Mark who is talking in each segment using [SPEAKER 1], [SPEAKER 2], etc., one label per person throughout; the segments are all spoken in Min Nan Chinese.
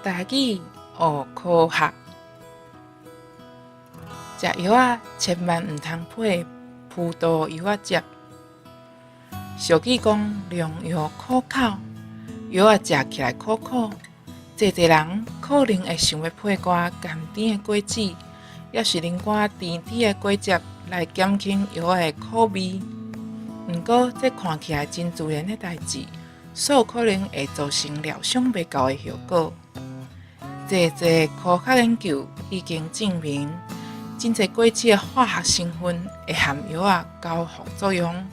[SPEAKER 1] 台語學科學，食藥仔千萬毋通配葡萄柚仔汁。俗語講良藥苦口，藥仔食起來苦苦，濟濟人可能會想欲配寡甘甜的果子，抑是啉寡甜甜的果汁來減輕藥仔的苦味。毋過，這看起來真自然的代誌，煞可能會造成料想袂到的後果。濟濟科學研究已經證明，真濟果子的化學成分會和藥仔交互作用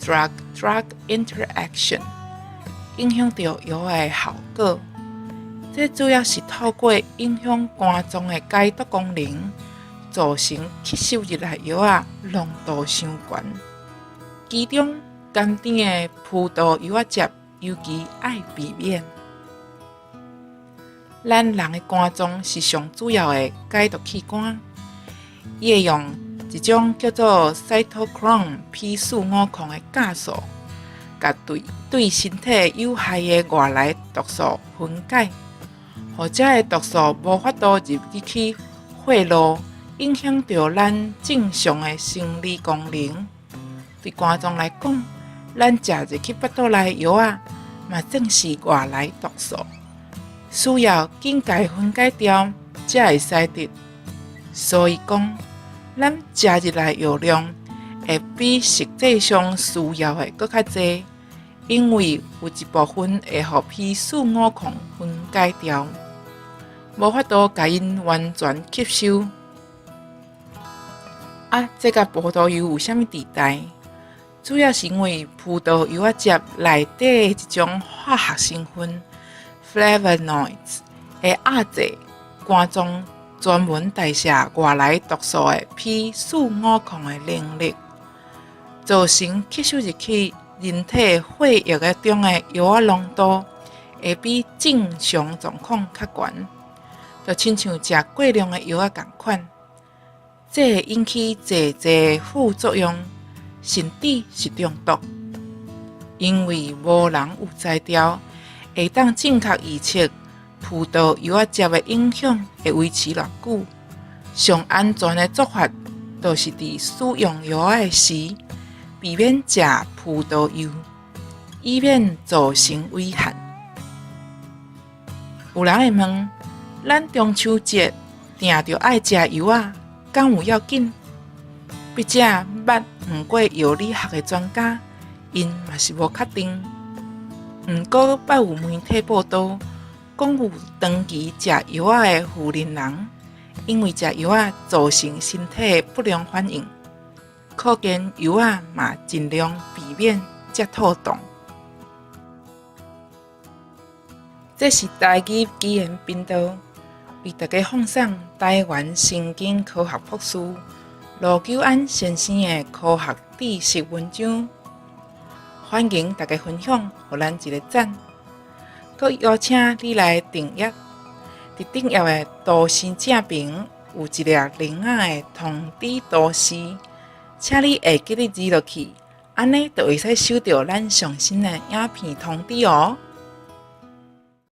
[SPEAKER 1] （drug-drug interaction），影響著藥仔的效果。這主要是透過影響肝臟的解毒功能，造成吸收入來藥仔濃度傷懸。其中，甘甜的葡萄柚仔汁尤其愛避免。咱人的肝臟是上主要的解毒器官，伊會用一種叫做 cytochrome P450的酵素，共對身體有害的外來毒素分解，予這个毒素無法度入去血路，影響著咱正常的生理功能。對肝臟來講，咱食入去腹肚內的藥仔，嘛正是外來毒素，需要緊共分解掉，才會使得。所以講，咱食入來藥量會比實際上需要的閣較濟，因為有一部分會予 P450分解掉，無法度共𪜶完全吸收。啊，這佮葡萄柚有啥物佇代？主要是因為葡萄柚仔汁內底的一種化學成分 flavonoids 會壓制肝臟專門代謝外來毒素的 P450的能力，造成吸收入去人體血液的中的藥仔濃度會比正常狀況較懸，就親像食過量的藥仔仝款，這會引起濟濟副作用，甚至是中毒。因為無人有才調會當正確預測葡萄柚仔汁的影響會維持偌久，上安全的做法，就是佇使用藥仔的時，避免食葡萄柚，以免造成危害。有人會問：咱中秋節定著愛食柚仔，敢有要緊？筆者捌問過藥理學的專家，𪜶嘛是無確定。毋過捌有媒體報導，講有長期食柚仔的婦人人，因為食柚仔造成身體的不良反應，可見柚仔嘛盡量避免才妥當。這是台語語言頻道，為大家放送台灣神經科學博士盧久安先生的科學知識文章。歡迎大家分享，予咱一個讚。閣邀請你來訂閱，佇頂頁的圖示正邊有一粒鈴仔的通知圖示，請你會記得按落去，按呢就會使收著咱上新的影片通知哦。